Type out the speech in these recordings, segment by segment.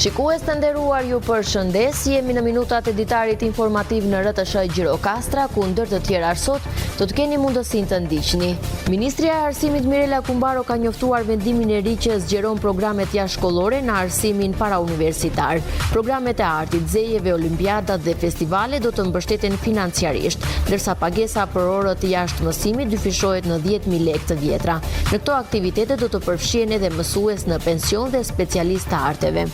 Shikues të nderuar ju përshëndes, jemi në minutat e ditarit informativ në RTSH Gjirokastra, ku ndër të tjera sot do të keni mundësinë të ndiqni. Ministrja e Arsimit Mirela Kumbaro ka njoftuar vendimin e ri që zgjeron programet jashtëshkollore në arsimin parauniversitar. Programet e artit, zejeve, olimpiadat dhe festivalet do të mbështeten financiarisht, ndërsa pagesa për orët jashtë mësimit dyfishohet në 10.000 lekë të vjetra. Në këto aktivitete do të përfshihen edhe mësues në pension dhe specialistë të arteve.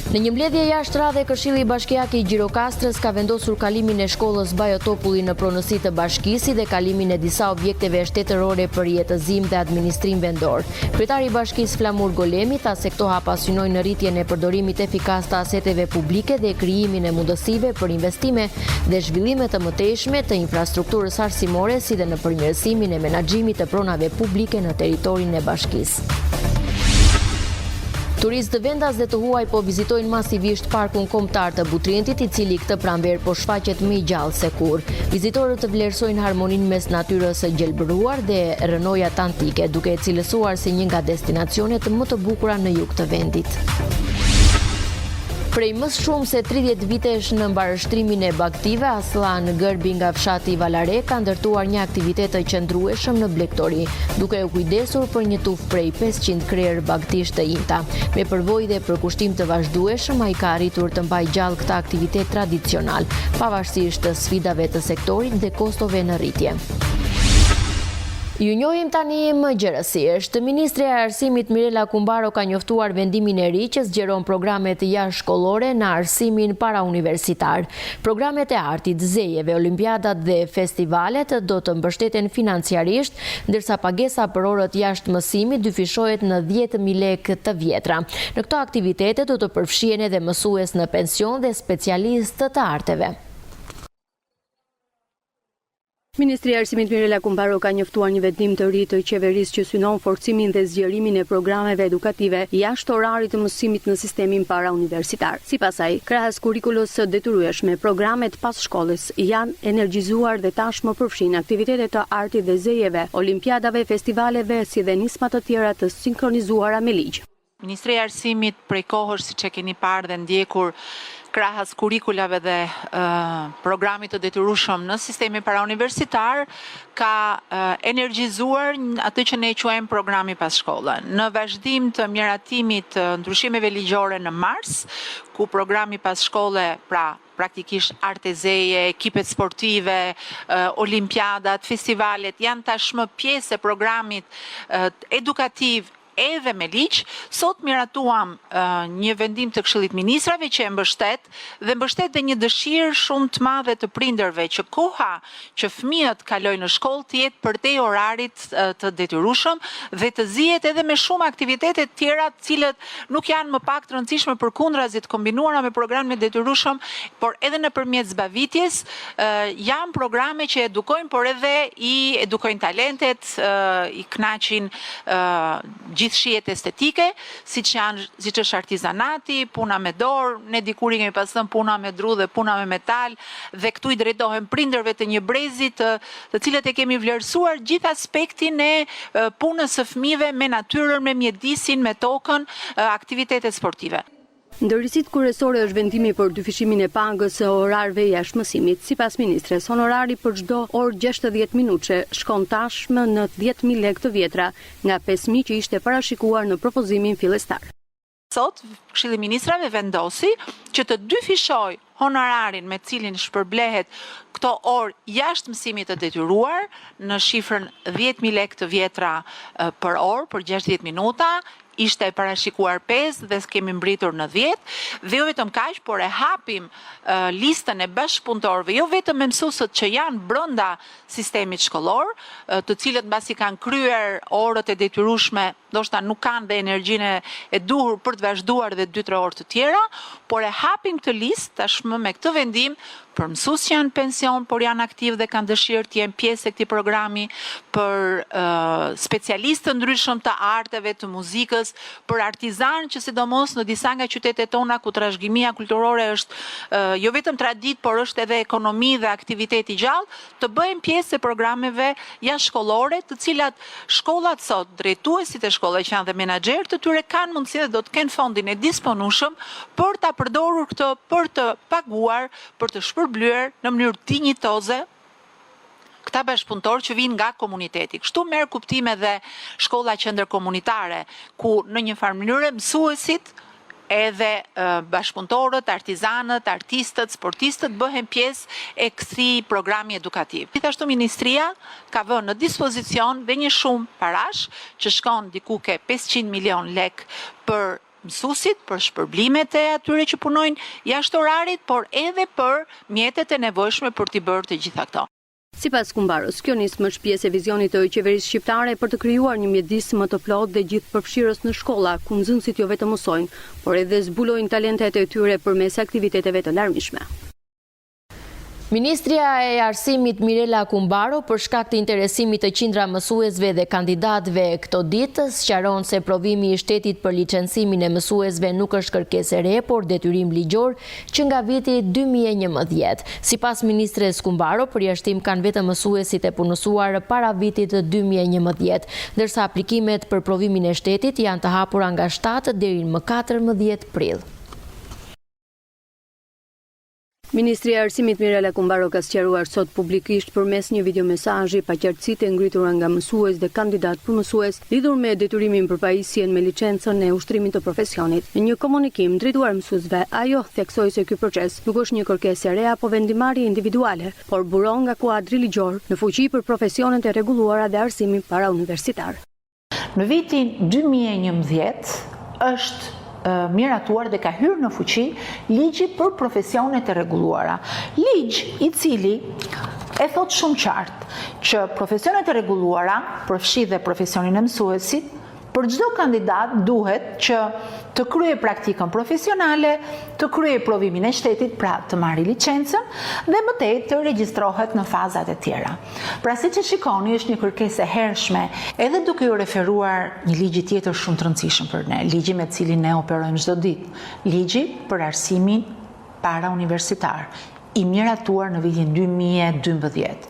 Në një mbledhje jashtë radhe, Këshilli Bashkiak i Gjirokastrës ka vendosur kalimin e shkollës Bajo Topulli në pronësi të bashkisë si dhe kalimin e disa objekteve shtetërore për jetëzim dhe administrim vendor. Kryetari i Bashkisë Flamur Golemi tha se këto hapa synojnë rritjen e përdorimit efikas të aseteve publike dhe krijimin e mundësive për investime dhe zhvillime të mëtejshme të infrastrukturës arsimore si dhe në përmirësimin e menaxhimit të pronave publike në territorin e bashkisë. Turistë vendas dhe të huaj po vizitojnë masivisht Parkun Kombëtar të Butrintit, i cili këtë pranverë po shfaqet më i gjallë se kurrë. Vizitorët vlerësojnë harmoninë mes natyrës së gjelbëruar dhe rrënojat antike, duke e cilësuar si një nga destinacionet më të bukura në jug të vendit. Prej më shumë se 30 vitesh në mbarështrimin e bagëtive, Asllan Gërbi nga fshati Valare ka ndërtuar një aktivitet të qëndrueshëm në blegtori, duke u kujdesur për një tufë prej 500 krerë bagëtish të imta. Me përvojë dhe përkushtim të vazhdueshëm, ai ka arritur të mbajë gjallë këtë aktivitet tradicional, pavarësisht sfidave të sektorit dhe kostove në rritje. Ju njohim tani më gjerësisht. Ministrja e Arsimit Mirela Kumbaro ka njoftuar vendimin e ri që zgjeron programet jashtëshkollore në arsimin parauniversitar. Programet e artit, zejeve, olimpiadat dhe festivalet do të mbështeten financiarisht, ndërsa pagesa për orët jashtë mësimit dyfishohet në 10.000 lekë të vjetra. Në këto aktivitete do të përfshihen edhe mësues në pension dhe specialistë të arteve. Ministrja e Arsimit Mirela Kumbaro ka njoftuar një vendim të ri të qeverisë që synon forcimin dhe zgjerimin e programeve edukative jashtë orarit të mësimit në sistemin parauniversitar. Sipas saj, krahas kurrikulës së detyrueshme, programet pas shkollës janë energjizuar dhe tashmë përfshijnë aktivitete të artit dhe zejeve, olimpiadave, festivaleve si dhe nisma të tjera të sinkronizuara me ligj. Ministria e Arsimit prej kohësh siç e keni parë dhe ndjekur krahas kurrikulave dhe programit të detyrueshëm në sistemin parauniversitar ka energjizuar atë që ne quajmë programi pas shkolle. Në vazhdim të miratimit të ndryshimeve ligjore në mars, ku programi pas shkolle, pra praktikisht arte zeje, ekipet sportive, olimpiadat, festivalet janë tashmë pjesë e programit edukativ edhe me ligj. Sot miratuam një vendim të Këshillit të Ministrave që e mbështet dhe mbështet dhe një dëshirë shumë të madhe të prindërve që koha që fëmijët kalojnë në shkollë të jetë përtej orarit të detyrueshëm dhe të zihet edhe me shumë aktivitete të tjera të cilët nuk janë më pak të rëndësishme përkundrazi të kombinuara me programin e detyrueshëm, por edhe nëpërmjet zbavitjes janë programe që edukojnë, por edhe i edukojnë talentet, i kënaqin gjithë shijet estetike, siç janë, siç është artizanati, puna me dorë, ne dikur i kemi pas thënë puna me dru dhe puna me metal dhe këtu i drejtohem prindërve të një brezi të të cilët e kemi vlerësuar gjithë aspektin e punës së fëmijëve me natyrën, me mjedisin, me tokën, aktivitetet sportive. Ndër risitë kryesore është vendimi për dyfishimin e pagës së orareve jashtë mësimit. Sipas ministres, honorari për çdo orë 60 minutëshe shkon tashmë në 10.000 lekë të vjetra, nga 5.000 që ishte parashikuar në propozimin fillestar. Sot, Këshilli i Ministrave vendosi që të dyfishojë honorarin me cilin shpërblehet këto orë jashtë mësimit të detyruar në shifrën 10.000 lekë të vjetra për orë, për 60 minuta, ishte e parashikuar 5 dhe kemi mbërritur në 10 dhe jo vetëm kaq, por e hapim listën e bashkëpunëtorëve, jo vetëm me mësuesët që janë brenda sistemit shkollor, të cilët mbasi kanë kryer orët e detyrueshme, ndoshta nuk kanë dhe energjinë e duhur për të vazhduar dhe 2-3 orë të tjera, por e hapim këtë listë tashmë me këtë vendim për mësues që janë në pension, por janë aktivë dhe kanë dëshirë të jenë pjesë e këtij programi, për specialistë të ndryshëm të arteve, të muzikës, për artizanë që sidomos në disa nga qytetet tona ku trashëgimia kulturore është jo vetëm traditë, por është edhe ekonomi dhe aktivitet i gjallë, të bëhen pjesë e programeve jashtëshkollore, të cilat shkollat sot, drejtuesit e shkollave. shkolle që janë dhe menaxherë të tyre kanë mundësinë dhe do të kenë fondin e disponueshëm për ta përdorur këtë për të paguar, për të shpërblyer në mënyrë dinjitoze këta bashkëpunëtorë që vijnë nga komuniteti. Kështu merr kuptim edhe shkolla qendër komunitare, ku në një farë mënyre mësuesit edhe bashkëpunëtorët, artizanët, artistët, sportistët bëhen pjesë e këtij programi edukativ. Gjithashtu ministria ka vënë në dispozicion dhe një shumë parash që shkon diku ke 500 milionë lekë për mësuesit, për shpërblimet e atyre që punojnë jashtë orarit, por edhe për mjetet e nevojshme për t'i bërë të gjitha këto. Sipas Kumbaros, kjo nismë është pjesë e vizionit të qeverisë shqiptare për të krijuar një mjedis më të plotë dhe gjithëpërfshirës në shkolla, ku nxënësit jo vetëm mësojnë, por edhe zbulojnë talentet e tyre përmes aktiviteteve të larmishme. Ministrja e Arsimit Mirela Kumbaro për shkak të interesimit të qindra mësuesve dhe kandidatëve këto ditë, sqaron se provimi i shtetit për licencimin e mësuesve nuk është kërkesë e re, por detyrim ligjor që nga viti 2011. Sipas ministres Kumbaro, përjashtim kanë vetëm mësuesit e punësuar para vitit 2011, ndërsa aplikimet për provimin e shtetit janë të hapura nga 7 deri më 14 prill. Ministrja e Arsimit Mirela Kumbaro ka sqaruar sot publikisht përmes një videomesazhi paqartësitë e ngritura nga mësues dhe kandidatë për mësues lidhur me detyrimin për pajisjen me licencën e ushtrimit të profesionit. Në një komunikim drejtuar mësuesve, ajo theksoi se ky proces nuk është një kërkesë e re apo vendimmarrje individuale, por buron nga kuadri ligjor në fuqi për profesionet e rregulluara dhe arsimin parauniversitar. Në vitin 2011 është miratuar dhe ka hyrë në fuqi ligji për profesionet e rregulluara. Ligj i cili e thotë shumë qartë që profesionet e rregulluara, përfshi dhe profesionin e mësuesit, për çdo kandidat duhet që të kryejë praktikën profesionale, të kryejë provimin e shtetit, pra të marrë licencën dhe më tej të regjistrohet në fazat e tjera. Pra siç e shikoni është një kërkesë e hershme, edhe duke iu referuar një ligji tjetër shumë të rëndësishëm për ne, ligji me të cilin ne operojmë çdo ditë, ligji për arsimin parauniversitar, i miratuar në vitin 2012.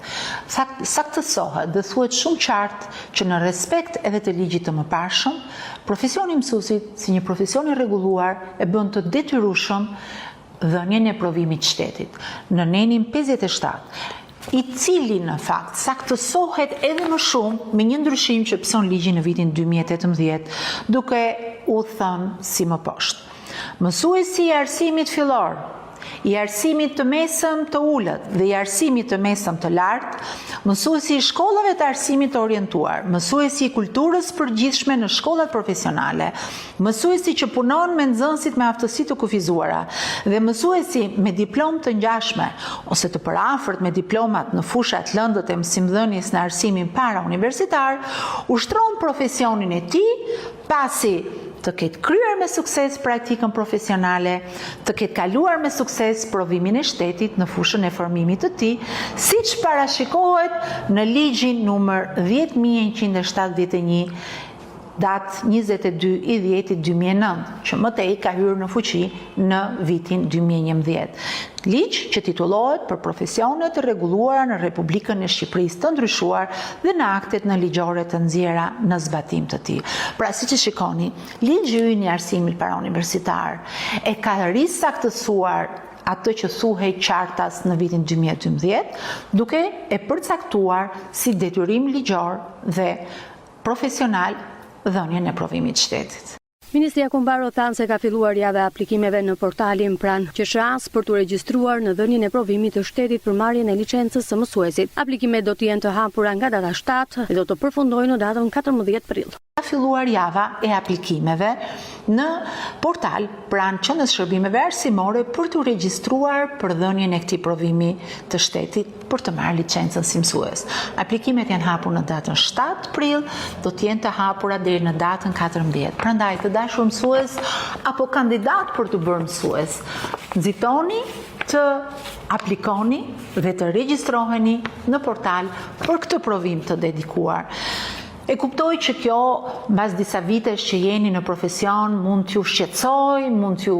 Saktësohet dhe thuhet shumë qartë që në respekt edhe të ligjit të mëparshëm, profesioni i mësuesit si një profesion i rregulluar e bën të detyrueshëm dhënien e provimit të shtetit. Në nenin 57, i cili në fakt saktësohet edhe më shumë me një ndryshim që pëson ligji në vitin 2018, duke u thënë si më poshtë. Mësuesi i arsimit fillor, i arsimit të mesëm të ulët dhe i arsimit të mesëm të lartë, mësuesi i shkollave të arsimit të orientuar, mësuesi i kulturës së përgjithshme në shkollat profesionale, mësuesi që punon me nxënësit me aftësi të kufizuara dhe mësuesi me diplomë të ngjashme ose të përafërt me diplomat në fushat lëndët e mësimdhënies në arsimin parauniversitar, ushtron profesionin e tij pasi të ketë kryer me sukses praktikën profesionale, të ketë kaluar me sukses provimin e shtetit në fushën e formimit të tij, siç parashikohet në ligjin numër 10171 datë 22 i dhjetit 2009, që më tej ka hyrë në fuqi në vitin 2011. Ligj që titullohet për profesionet të rregulluara në Republikën e Shqipërisë të ndryshuar dhe në aktet nënligjore të nxjerra në zbatim të tij. Pra, siç e shikoni, ligji ynë i arsimit parauniversitar e ka risaktësuar atë që thuhej qartas në vitin 2012, duke e përcaktuar si detyrim ligjor dhe profesional dhënien e provimit të shtetit. Ministrja Kumbaro tha se ka filluar java e aplikimeve në portalin pranë QSHA-së për t'u regjistruar në dhënien e provimit të shtetit për marrjen e licencës së mësuesit. Aplikimet do të jenë të hapura nga data 7 dhe do të përfundojnë në datën 14 prill. Ka filluar java e aplikimeve në portal pranë Qendrës së Shërbimeve Arsimore për t'u regjistruar për dhënien e këtij provimi të shtetit për të marrë licencën si mësues. Aplikimet janë hapur në datën 7 prill, do të jenë të hapura deri në datën 14. Prandaj, të dashur mësues apo kandidatë për t'u bërë mësues, nxitoni të aplikoni dhe të regjistroheni në portal për këtë provim të dedikuar. E kuptoj që kjo mbas disa vitesh që jeni në profesion mund t'ju shqetësojë, mund t'ju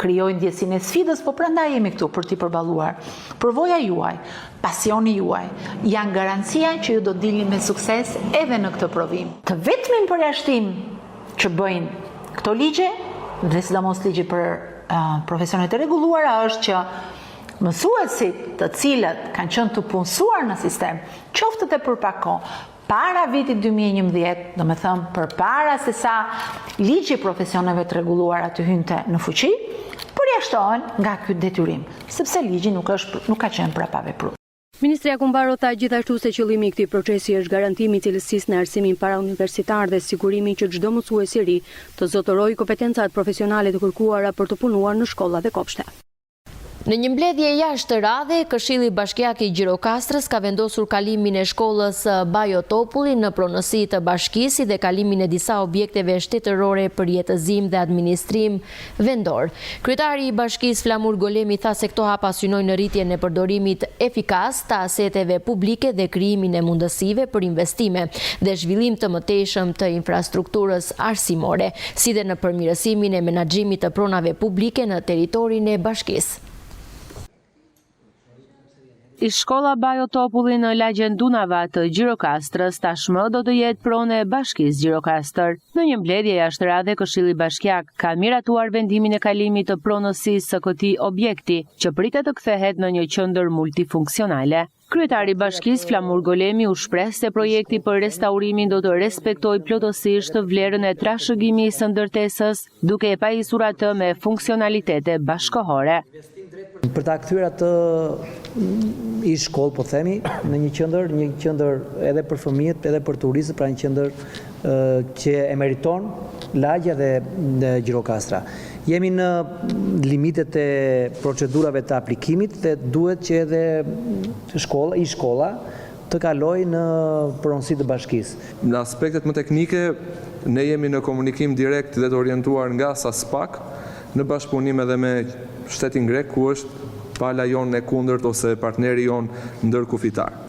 krijojë ndjesinë e sfidës, po prandaj jemi këtu për t'i përballuar. Përvoja juaj, pasioni juaj, janë garancia që ju do të dilni me sukses edhe në këtë provim. Të vetmin përjashtim që bëjnë këto ligje dhe sidomos ligji për profesionet e rregulluara është që mësuesit të cilët kanë qenë të punësuar në sistem, qoftë edhe për pak kohë, para vitit 2011, domethënë përpara se sa ligji i profesioneve të rregulluara të hynte në fuqi, përjashtohen nga ky detyrim, sepse ligji nuk është nuk ka qenë prapaveprues. Ministrja Kumbaro tha gjithashtu se qëllimi i këtij procesi është garantimi i cilësisë në arsimin parauniversitar dhe sigurimi që çdo mësues i ri të zotërojë kompetencat profesionale të kërkuara për të punuar në shkolla dhe kopshte. Në një mbledhje jashtë radhe, Këshilli Bashkiak i Gjirokastrës ka vendosur kalimin e shkollës Bajo Topulli në pronësi të bashkisë si dhe kalimin e disa objekteve shtetërore për jetëzim dhe administrim vendor. Kryetari i Bashkisë Flamur Golemi tha se këto hapa synojnë rritjen e përdorimit efikas të aseteve publike dhe krijimin e mundësive për investime dhe zhvillim të mëtejshëm të infrastrukturës arsimore, si dhe në përmirësimin e menaxhimit të pronave publike në territorin e bashkisë. Ish-shkolla Bajo Topulli në lagjen Dunava të Gjirokastrës tashmë do të jetë pronë e Bashkisë Gjirokastër. Në një mbledhje jashtë radhe Këshilli Bashkiak ka miratuar vendimin e kalimit të pronësisë së këtij objekti, që pritet të kthehet në një qendër multifunksionale. Kryetari i Bashkisë, Flamur Golemi u shpreh se projekti për restaurimin do të respektojë plotësisht vlerën e trashëgimisë së ndërtesës, duke e pajisur atë me funksionalitete bashkëkohore. Për ta kthyer atë ish-shkollë, po themi, në një qendër, një qendër edhe për fëmijët, edhe për turistët, pra një qendër që e meriton lagja dhe Gjirokastra. Jemi në limitet e procedurave të aplikimit dhe duhet që edhe shkolla, ish-shkolla të kalojë në pronësi të bashkisë. Në aspektet më teknike, ne jemi në komunikim direkt dhe të orientuar nga SASPAK, në bashkëpunim edhe me shtetin grek ku është pala jonë e kundërt ose partneri jonë ndërkufitar.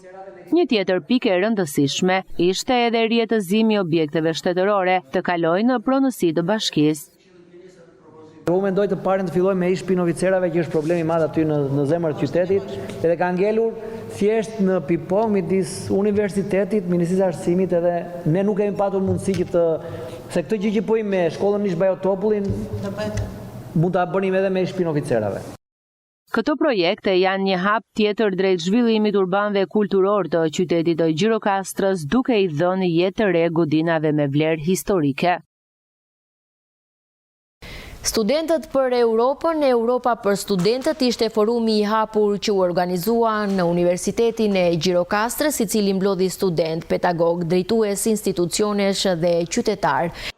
Një tjetër pikë e rëndësishme ishte edhe rijetëzimi i objekteve shtetërore të kalojnë në pronësi të bashkisë. Unë mendoj të parin të fillojmë me ish-shtëpinë e oficerave që është problem i madh aty në në zemër të qytetit edhe ka ngelur thjesht në ping-pong midis universitetit, Ministrisë së Arsimit edhe ne nuk kemi patur mundësi që të se këtë gjë që po bëjmë me shkollën ish Bajo Topullin mund ta bënim edhe me ish-shtëpinë e oficerave. Këto projekte janë një hap tjetër drejt zhvillimit urban dhe kulturor të qytetit të Gjirokastrës, duke i dhënë jetë të re godinave me vlerë historike. Studentët për Europën, Europa për studentët ishte forumi i hapur që u organizua në Universitetin e Gjirokastrës, i cili mblodhi studentë, pedagogë, drejtues institucionesh dhe qytetarë.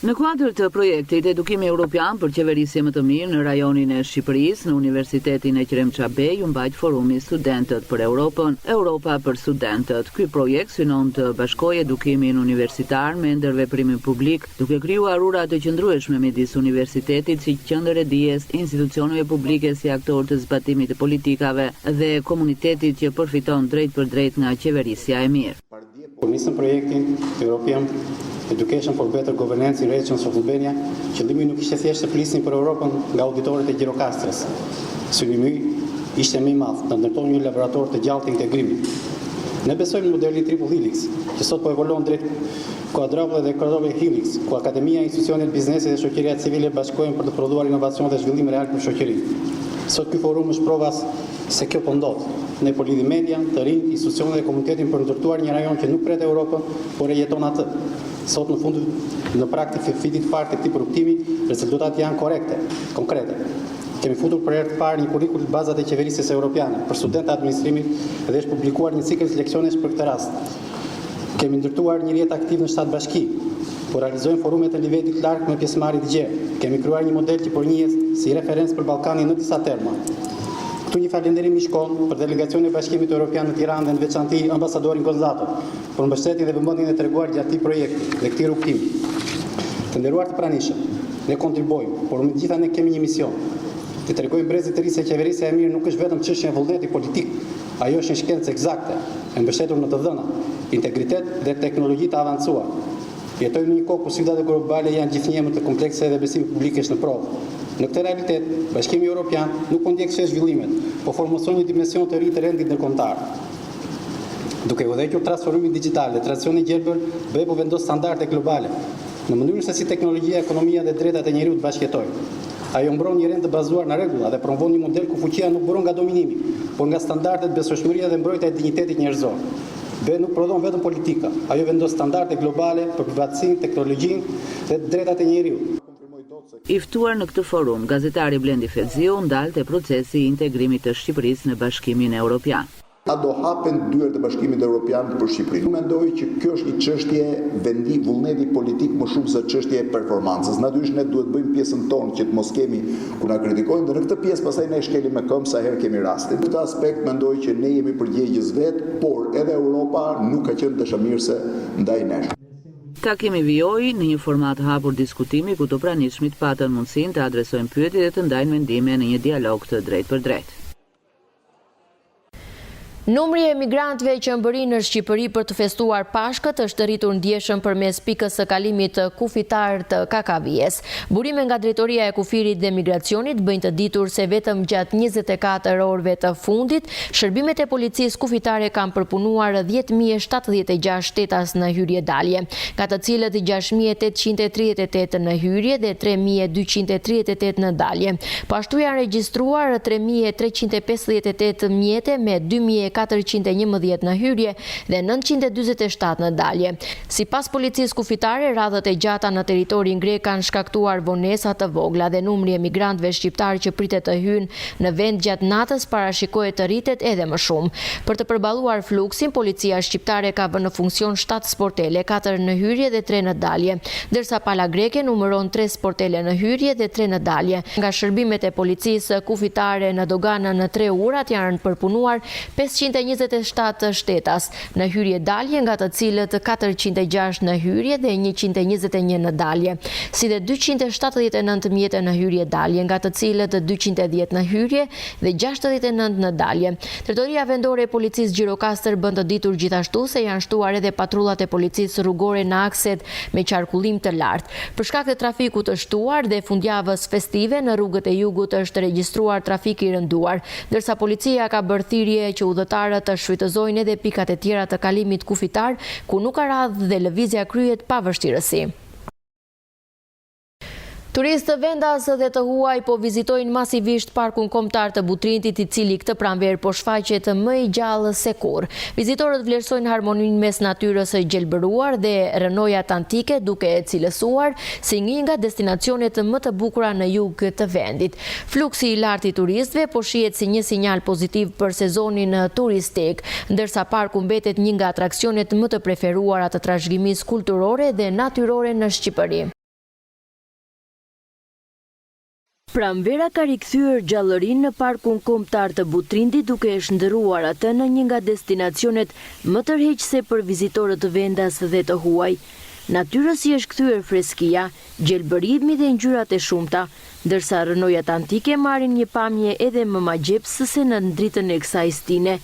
Në kuadër të projektit Edukimi Europian për qeverisje më të mirë në rajonin e Shqipërisë, në Universitetin Eqrem Çabej u mbajt forumi Studentët për Europën, Europa për Studentët. Ky projekt synon të bashkojë edukimin universitar me ndërveprimin publik, duke krijuar ura të qëndrueshme midis universitetit si qendër e dijes, institucioneve publike si aktorë të zbatimit të politikave dhe komunitetit që përfiton drejtpërdrejt nga qeverisja e mirë. Kur nisëm projektin European Education for Better Governance in Regions of Albania, qëllimi nuk ishte thjesht të flisnim për Europën nga auditorët e Gjirokastrës. Synimi ishte më i madh, të ndërtonim një laborator të gjallë të integrimit. Ne besojmë në modelin Triple Helix, që sot po evoluon drejt Quadruple dhe Quadruple Helix, ku akademia, institucionet, biznesi dhe shoqëria civile bashkohen për të prodhuar inovacion dhe zhvillim real për shoqërinë. Sot ky forum është prova se kjo po ndodh. Ne po lidhim median, të rinjtë, institucionet dhe komunitetin për të ndërtuar një rajon që nuk pret Europën, por e jeton atë. Sot në fund, në prag të vitit të parë të këtij rrugëtimi, rezultatet janë korrekte, konkrete. Kemi futur për herë të parë një kurrikul bazat e qeverisjes europiane për studentë të administrimit dhe është publikuar një cikël leksionesh për këtë rast. Kemi ndërtuar një rrjet aktiv në 7 bashki. Po realizojmë forume të nivelit të lartë me pjesëmarrje të gjerë. Kemi krijuar një model që po njihet si referencë për Ballkanin në disa terma. Këtu një falënderim i shkon për delegacionin e Bashkimit Evropian në Tiranë dhe në veçanti ambasadorin Gonzato për mbështetjen dhe vëmendjen e treguar gjatë këtij projekti dhe këtij rrugëtimi. Të nderuar të pranishëm, ne kontribuojmë, por mbi të gjitha ne kemi një mision. T'i tregojmë brezit të ri se qeverisja e mirë nuk është vetëm çështje vullneti politik. Ajo është një shkencë ekzakte, e mbështetur në të dhëna, integritet dhe teknologji të avancuar. Jetojmë në një kohë ku sfidat globale janë gjithnjë e më të komplekse dhe besimi publik është në provë. Në këtë realitet, Bashkimi Europian nuk po ndjek thjesht zhvillimet, po formëson një dimension të ri të rendit ndërkombëtar. Duke udhëhequr transformimin dixhital dhe tranzicionin e gjelbër, BE po vendos standarde globale në mënyrën se si teknologjia, ekonomia dhe të drejtat e njeriut bashkëjetojnë. Ajo mbron një rend të bazuar në rregulla dhe promovon një model ku fuqia nuk buron nga dominimi, por nga standardet, besueshmëria dhe mbrojtja e dinjitetit njerëzor. BE nuk prodhon vetëm politika, ajo vendos standarde globale për privatësinë, teknologjinë dhe të drejtat e njeriut. I ftuar në këtë forum, gazetari Blendi Fevziu u ndal te procesi i integrimit të Shqipërisë në Bashkimin Europian. A do hapen dyert e Bashkimit Europian për Shqipërinë? Unë mendoj që kjo është një çështje vendi, vullneti politik më shumë se çështje e performancës. Natyrisht ne duhet të bëjmë pjesën tonë që të mos kemi ku na kritikojnë dhe në këtë pjesë pastaj ne shkelim me këmbë sa herë kemi rastin. Në këtë aspekt mendoj që ne jemi përgjegjës vetë, por edhe Europa nuk ka qenë dashamirëse ndaj nesh. Takimi vijoi në një format të hapur diskutimi ku të pranishmit patën mundësinë të adresojnë pyetje dhe të ndajnë mendime në një dialog të drejtpërdrejtë. Numri i emigrantëve që mbërrijnë në Shqipëri për të festuar Pashkët është rritur ndjeshëm përmes pikës së kalimit kufitar të Kakavijës. Burime nga Drejtoria e Kufirit dhe Migracionit bëjnë të ditur se vetëm gjatë 24 orëve të fundit, shërbimet e policisë kufitare kanë përpunuar 10.076 shtetas në hyrje-dalje, nga të cilët 6.838 në hyrje dhe 3.238 në dalje. Po ashtu janë regjistruar 3.358 mjete me 2.411 në hyrje dhe 947 në dalje. Sipas policisë kufitare, radhët e gjata në territorin grek kanë shkaktuar vonesa të vogla dhe numri i emigrantëve shqiptarë që pritet të hyjnë në vend gjatë natës parashikohet të rritet edhe më shumë. Për të përballuar fluksin, policia shqiptare ka vënë në funksion shtatë sportele, katër në hyrje dhe tre në dalje, ndërsa pala greke numëron tre sportele në hyrje dhe tre në dalje. Nga shërbimet e policisë kufitare në doganën në Tre Urat janë përpunuar 527 shtetas në hyrje-dalje, nga të cilët 406 në hyrje dhe 121 në dalje, si dhe 279 mjete në hyrje-dalje, nga të cilët 210 në hyrje dhe 69 në dalje. Drejtoria Vendore e Policisë Gjirokastër bën të ditur gjithashtu se janë shtuar edhe patrullat e policisë rrugore në akset me qarkullim të lartë. Për shkak të trafikut të shtuar dhe fundjavës festive në rrugët e jugut është regjistruar trafik i rënduar, ndërsa policia ka bërë thirrje që udhëtarët të shfrytëzojnë edhe pikat e tjera të kalimit kufitar ku nuk ka radhë dhe lëvizja kryhet pa vështirësi. Turistë vendas dhe të huaj po vizitojnë masivisht Parkun Kombëtar të Butrintit, i cili këtë pranverë po shfaqet më i gjallë se kurrë. Vizitorët vlerësojnë harmoninë mes natyrës së gjelbëruar dhe rrënojat antike, duke e cilësuar si një nga destinacionet më të bukura në jug të vendit. Fluksi i lartë i turistëve po shihet si një sinjal pozitiv për sezonin turistik, ndërsa parku mbetet një nga atraksionet më të preferuara të trashëgimisë kulturore dhe natyrore në Shqipëri. Pranvera ka rikthyer gjallërinë në Parkun Kombëtar të Butrintit duke e shndërruar atë në një nga destinacionet më tërheqëse për vizitorët vendas dhe të huaj. Natyrës i është kthyer freskia, gjelbërimi dhe ngjyrat e shumta, ndërsa rrënojat antike marrin një pamje edhe më magjepsëse nën dritën e kësaj stine.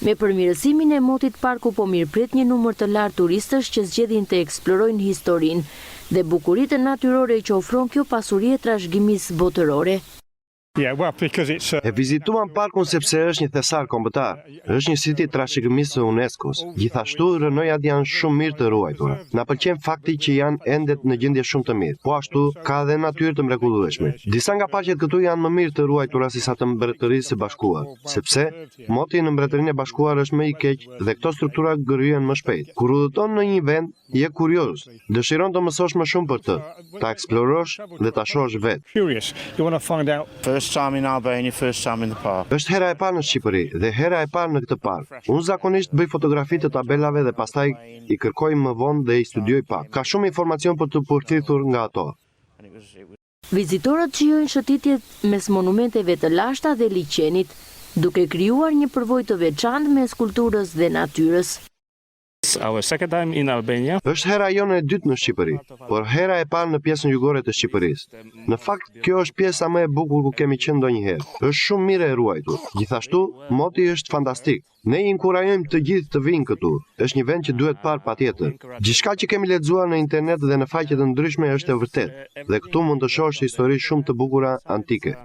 Me përmirësimin e motit parku po mirëpret një numër të lartë turistësh që zgjedhin të eksplorojnë historinë dhe bukuritë natyrore që ofron kjo pasuri e trashëgimisë botërore. E vizituam parkun sepse është një thesar kombëtar. Është një sit i trashëgimisë së UNESCO-s. Gjithashtu, rrënojat janë shumë mirë të ruajtura. Na pëlqen fakti që janë ende në gjendje shumë të mirë. Po ashtu, ka edhe natyrë të mrekullueshme. Disa nga parqet këtu janë më mirë të ruajtura sesa të Mbretërisë së Bashkuar, sepse Moti në Mbretërinë e Bashkuar është më i keq dhe këto struktura gërryhen më shpejt. Kur udhëton në një vend, je kurioz, dëshiron të mësosh më shumë për të, ta eksplorosh dhe ta shohësh vetë. Është hera e parë në Shqipëri dhe hera e parë në këtë park. Unë zakonisht bëj fotografi të tabelave dhe pastaj i kërkoj më vonë dhe i studioj pak. Ka shumë informacion për t'u përthithur nga ato. Vizitorët shijojnë shëtitjet mes monumenteve të lashta dhe liqenit, duke krijuar një përvojë të veçantë mes kulturës dhe natyrës. It's our second time in Albania. Është hera jonë e dytë në Shqipëri, por hera e parë në pjesën jugore të Shqipërisë. Në fakt, kjo është pjesa më e bukur ku kemi qenë ndonjëherë. Është shumë mirë e ruajtur. Gjithashtu, moti është fantastik. Ne i inkurajojmë të gjithë të vijnë këtu. Është një vend që duhet parë patjetër. Gjithçka që kemi lexuar në internet dhe në faqe të ndryshme është e vërtetë, dhe këtu mund të shohësh histori shumë të bukura antike.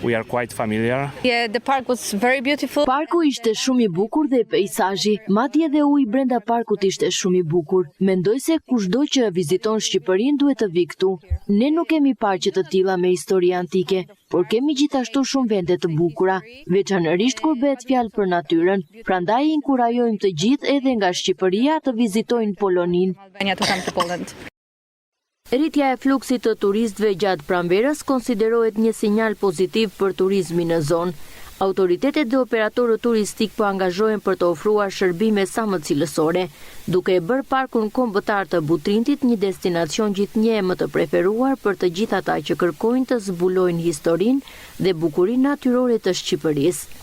We are quite familiar. Yeah, the park was very beautiful. Parku ishte shumë i bukur dhe peisazhi, madje edhe uji brenda parkut ishte shumë i bukur. Mendoj se kushdo që viziton Shqipërinë duhet të vijë këtu. Ne nuk kemi parqe të tilla me histori antike, por kemi gjithashtu shumë vende të bukura, veçanërisht kur bëhet fjalë për natyrën. Prandaj inkurajojmë të gjithë edhe nga Shqipëria të vizitojnë Poloninë. Albania to come to Poland. Rritja e fluksit të turistëve gjatë pranverës konsiderohet një sinjal pozitiv për turizmin në zonë. Autoritetet dhe operatorët turistikë po angazhohen për të ofruar shërbime sa më cilësore, duke e bërë Parkun Kombëtar të Butrintit një destinacion gjithnjë e më të preferuar për të gjithë ata që kërkojnë të zbulojnë historinë dhe bukurinë natyrore të Shqipërisë.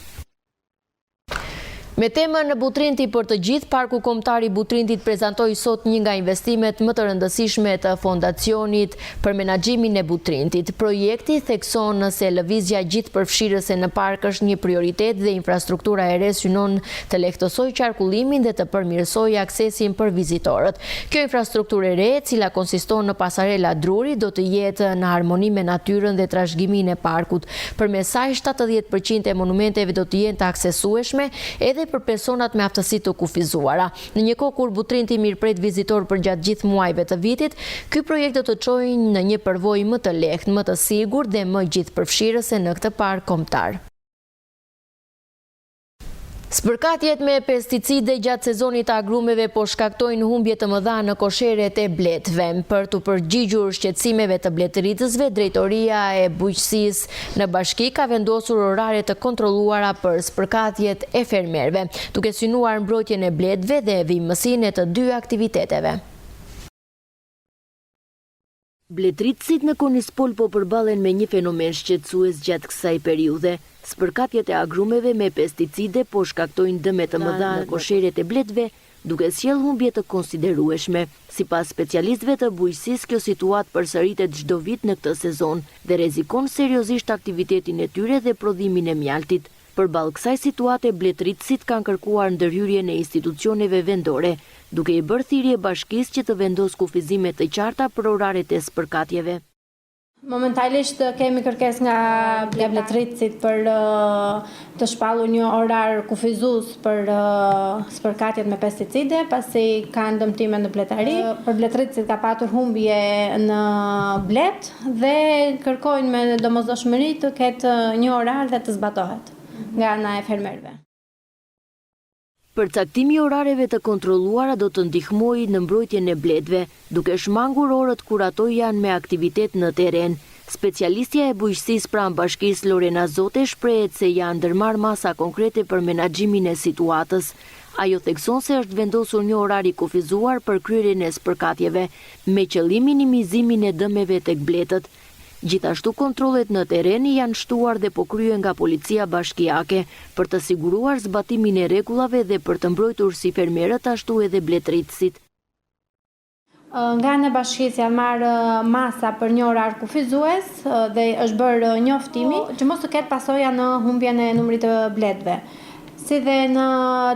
Me temën Butrinti për të gjithë, Parku Kombëtar i Butrintit prezantoi sot një nga investimet më të rëndësishme të Fondacionit për Menaxhimin e Butrintit. Projekti thekson se lëvizja gjithëpërfshirëse në park është një prioritet dhe infrastruktura e re synon të lehtësojë qarkullimin dhe të përmirësojë aksesin për vizitorët. Kjo infrastrukturë e re, e cila konsiston në pasarela druri, do të jetë në harmoni me natyrën dhe trashëgiminë e parkut. Përmes saj, 70 për qind e monumenteve do të jenë të aksesueshme edhe për personat me aftësi të kufizuara. Në një kohë kur Butrinti mirëpret vizitorë përgjatë gjithë muajve të vitit, ky projekt do të çojë në një përvojë më të lehtë, më të sigurt dhe më gjithëpërfshirëse në këtë park kombëtar. Spërkatjet me pesticide gjatë sezonit të agrumeve po shkaktojnë humbje të mëdha në kosheret e bletëve. Për t'u përgjigjur shqetësimeve të bletërritësve, Drejtoria e Bujqësisë në Bashki ka vendosur orare të kontrolluara për spërkatjet e fermerëve, duke synuar mbrojtjen e bletëve dhe vijimësinë e të dy aktiviteteve. Bletërritësit në Konispol po përballen me një fenomen shqetësues gjatë kësaj periudhe. Spërkatjet e agrumeve me pesticide po shkaktojnë dëme të mëdha në kosheret e bletëve, duke sjellë humbje të konsiderueshme. Sipas specialistëve të bujqësisë, kjo situatë përsëritet çdo vit në këtë sezon dhe rrezikon seriozisht aktivitetin e tyre dhe prodhimin e mjaltit. Përballë kësaj situate bletërritësit kanë kërkuar ndërhyrjen e institucioneve vendore, duke i bërë thirrje bashkisë që të vendosë kufizime të qarta për oraret e spërkatjeve. Momentalisht kemi kërkesë nga bletërritësit për të shpallur një orar kufizues për spërkatjet me pesticide, pasi kanë dëmtime në bletari. Për bletërritësit ka patur humbje në bletë. Dhe kërkojnë me domosdoshmëri të ketë një orar dhe të zbatohet nga ana e fermerëve. Përcaktimi i orareve të kontrolluara do të ndihmojë në mbrojtjen e bletëve, duke shmangur orët kur ato janë me aktivitet në terren. Specialistja e bujqësisë pranë bashkisë Lorena Zote shprehet se janë ndërmarrë masa konkrete për menaxhimin e situatës. Ajo thekson se është vendosur një orar i kufizuar për kryerjen e spërkatjeve, me qëllim minimizimin e dëmeve tek bletët. Gjithashtu kontrollet në terren janë shtuar dhe po kryhen nga policia bashkiake, për të siguruar zbatimin e rregullave dhe për të mbrojtur si fermerët ashtu edhe bletërritësit. Nga ana e bashkisë janë marrë masa për një orar kufizues dhe është bërë njoftimi që mos të ketë pasoja në humbjen e numrit të bletëve. Si dhe në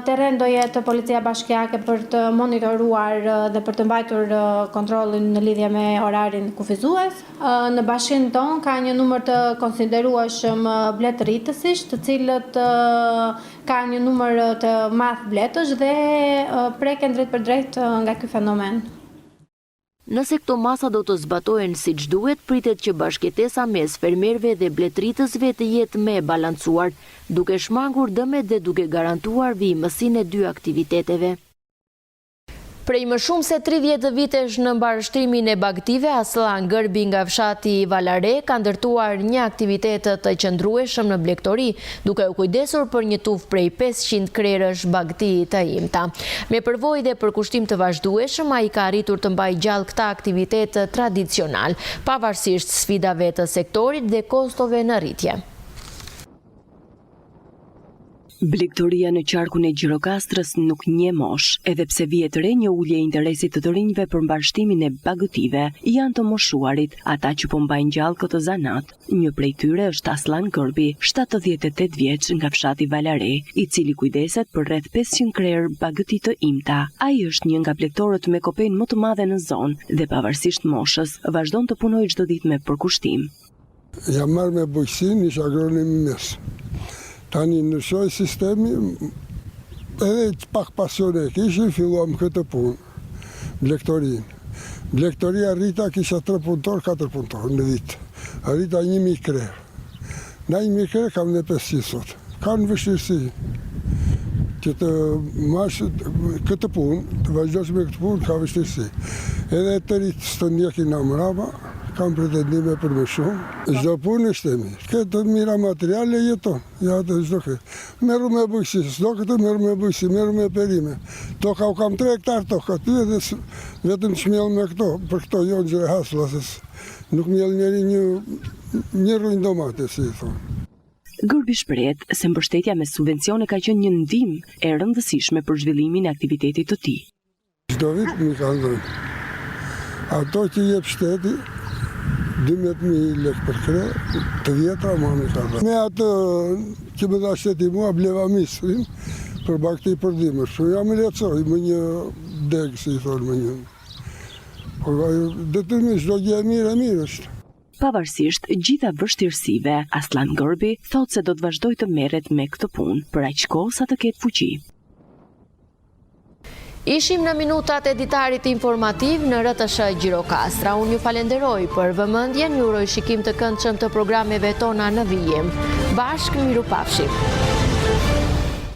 terren do jetë policia bashkiake për të monitoruar dhe për të mbajtur kontrollin në lidhje me orarin kufizues. Në bashkinë tonë ka një numër të konsiderueshëm bletërritësish, të cilët Ka një numër të madh bletësh dhe preken drejtpërdrejt nga ky fenomen. Nëse këto masa do të zbatohen siç duhet, pritet që bashkëjetesa mes fermerëve dhe bletërritësve të jetë më e balancuar, duke shmangur dëmet dhe duke garantuar vijimësinë e dy aktiviteteve. Prej më shumë se 30 vitesh në mbarështimin e bagëtive, Asllan Gërbi nga fshati Valare ka ndërtuar një aktivitet të qëndrueshëm në blegtori, duke u kujdesur për një tufë prej 500 krerësh bagëti të imta. Me përvojë dhe përkushtim të vazhdueshëm, ai ka arritur të mbajë gjallë këtë aktivitet tradicional, pavarësisht sfidave të sektorit dhe kostove në rritje. Blegtoria në qarkun e Gjirokastrës nuk njeh moshë, edhe pse vihet re një ulje e interesit të të rinjve për mbarështimin e bagëtive, janë të moshuarit, ata që po mbajnë gjallë këtë zanat. Një prej tyre është Asllan Gërbi, 78 vjeç nga fshati Valare, i cili kujdeset për rreth 500 krerë bagëti të imta. Ai është një nga blegtorët me kopenë më të madhe në zonë dhe pavarësisht moshës, vazhdon të punojë çdo ditë me përkushtim. Jam marrë me bujqësinë, isha agronom i mes. Tani ndryshoi sistemi, edhe pak pasion e kishim, filluam këtë punë, blegtorinë. Blegtoria rrita, kisha 3 punëtorë, 4 punëtorë në vit. Rrita 1000 krerë. Nga 1000 krerë kam në 500 sot. Kanë vështirësi që të marrësh këtë punë, të vazhdosh me këtë punë, ka vështirësi. Edhe të rinjtë s'të ndjekin nga mrapa, Kam pretendime për më shumë. Çdo punë është e mirë. Ke të mira materiale jeton. Ja të çdo ke. Merru me bujqësi, s'do këtë merru me bujqësi, merru me perime. Toka u kam 3 hektar tokë aty edhe vetëm të shmjell me këto, për këto jonxhë e hasla se nuk mjell njeri një një rrënjë domate si i thonë. Gërbi shprehet se mbështetja me subvencione ka qenë një ndihmë e rëndësishme për zhvillimin e aktivitetit të tij. Çdo vit m'i kanë dhënë. Ato që jep shteti, 12.000 lek për kre, të vjetra, mua m'i kanë dhënë. Me atë që më dha shteti mua, bleva misrin për bagëti për dimër. Shu jam i lehtësoj, më një degë, si i thonë më një. Por detyrimi, çdo gjë e mirë, e mirë është. Pavarësisht gjitha vështirësive, Asllan Gërbi thotë se do të vazhdojë të merret me këtë punë, për aq kohë sa të ketë fuqi. Ishim në minutat e ditarit informativ në RTSH Gjirokastra. Unë ju falenderoj për vëmendjen, ju uroj shikim të këndshëm të programeve tona në vijim. Bashkë mirupafshim.